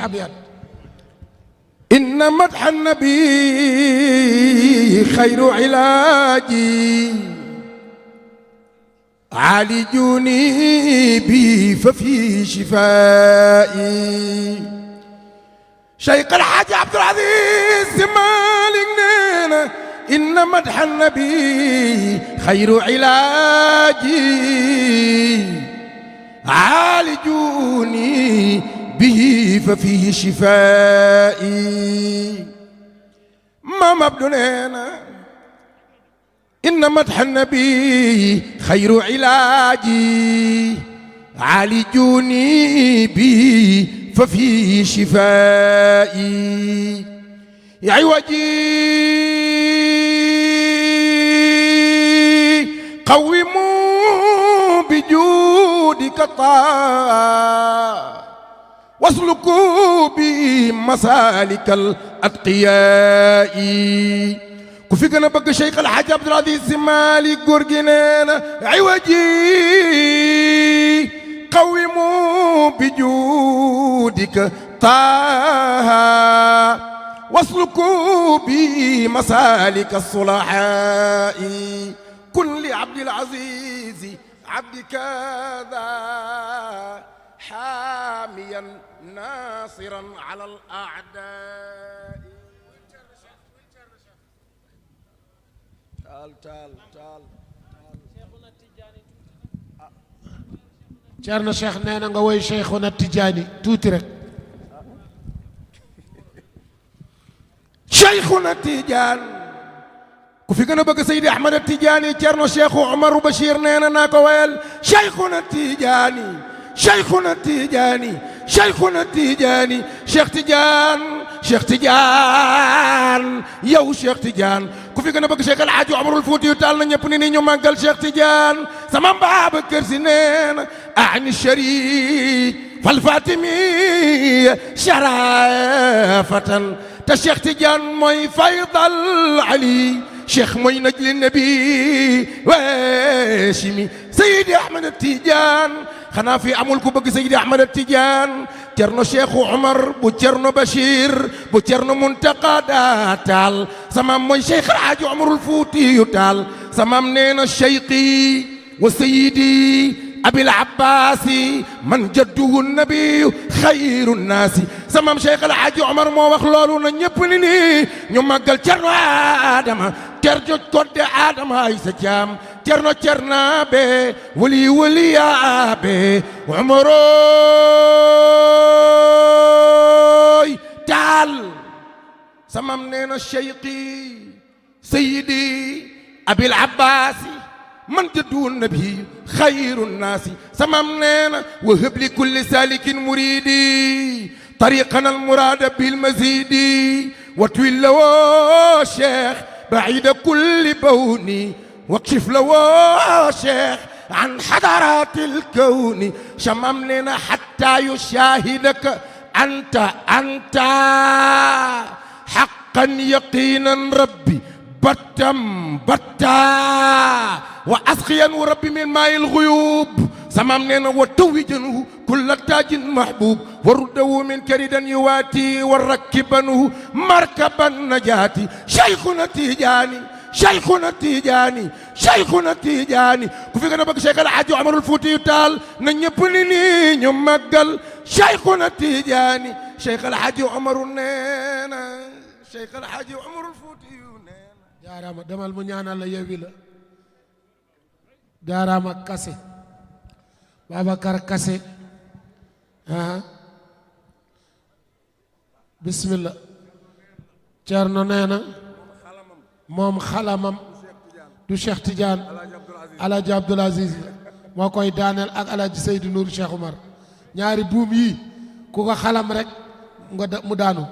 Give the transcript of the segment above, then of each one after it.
أبيض إن مدح النبي خير علاجي عالجوني به ففي شفائي شيخ الحاج عبد العزيز مالك نينا إن مدح النبي خير علاجي عالجوني به ففيه شفائي ما مبدوننا إن مدح النبي خير علاجي عالجوني به ففيه شفائي يا عوجي قوموا بجودك طه واسلكوا بمسالك الأتقياء كفي كنا بقى شيخ الحاج عبد العزيز مالك قرقنينا عوجي قوموا بجودك طه واسلكوا بمسالك الصلحاء كن لعبد العزيز عبدك ذا حاميا ناصرا على الأعداء تعال Ceerno Cheikh nee na nga woy Cheikhuna Tijaani tuuti rek شيخنا تيجان كفي كنا بقى سيدي أحمد التيجاني تيرنو شيخ عمر بشير نينا ناكويل شيخنا التيجاني شيخنا التيجاني شيخنا التيجاني شيخ تيجان شيخ تيجان يو شيخ تيجان كفي كنا بقى شيخ الحاج عمر الفوتي وتعالنا نيبني نيو مانقل شيخ تيجان سمان باب الكرسينين أعني الشريف فالفاتمي شرافة تشيخ تيجان موي فيض العلي شيخ موي نجل النبي واشمي سيدي أحمد التيجان خنا في عملكو بقى سيدي أحمد التيجان ترنو شيخ عمر بو ترنو بشير بو ترنو منتقى داتال سمام موي شيخ الحاج عمر الفوتي يتال سمام نينا الشيقي وسيدي أبي العباس من جده النبي خير الناس سمام شيخ الحاج عمر مو wax loolu na ñépp ni nii ñu màggal Cerno Adama terjo kodde Adama ay sa jaam Cerno Cernaabe waliyaabe Umaroy taal samam nee na Cheyqi Seydi Abil Abbas من جدو النبي خير الناس سممنا وهب لكل سالك مريدي طريقنا المراد بالمزيد وتويل له شيخ بعيد كل بوني واكشف له شيخ عن حضارات الكون شممنا حتى يشاهدك أنت حقا يقينا ربي بتا وأسقيا وربي من ماء الغيوب سمامنا وتوجنه كل تاج محبوب ورده من كريدا يواتي وركبنه مركبا نجاتي شيخنا تيجاني شيخنا تيجاني شيخنا تيجاني كفي كنا بك شيخ الحاج عمر الفوتي تال ننيبني نمقل شيخنا تيجاني شيخ الحاج عمر النينا شيخ الحاج عمر الفوتي jaaraama demal mu ñaanal la yewi la jaaraama kase Babacar kase bismillah Ceerno nee na moom xalamam du Cheikh Tidiane Alaaji Abdoul Aziz moo koy daaneel ak Alaaji Seydou Nour Cheikh Oumar ñaari buum yi ku ko xalam rek nga mu daanu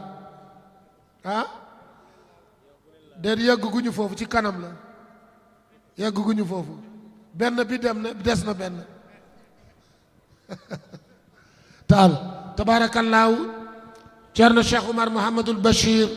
déet yegguñu foofu ci kanam la yegguñu foofu benn bi dem na des na benn taal tabaarakallaahu Ceerno Cheikh Oumar Mouhamadul Bachir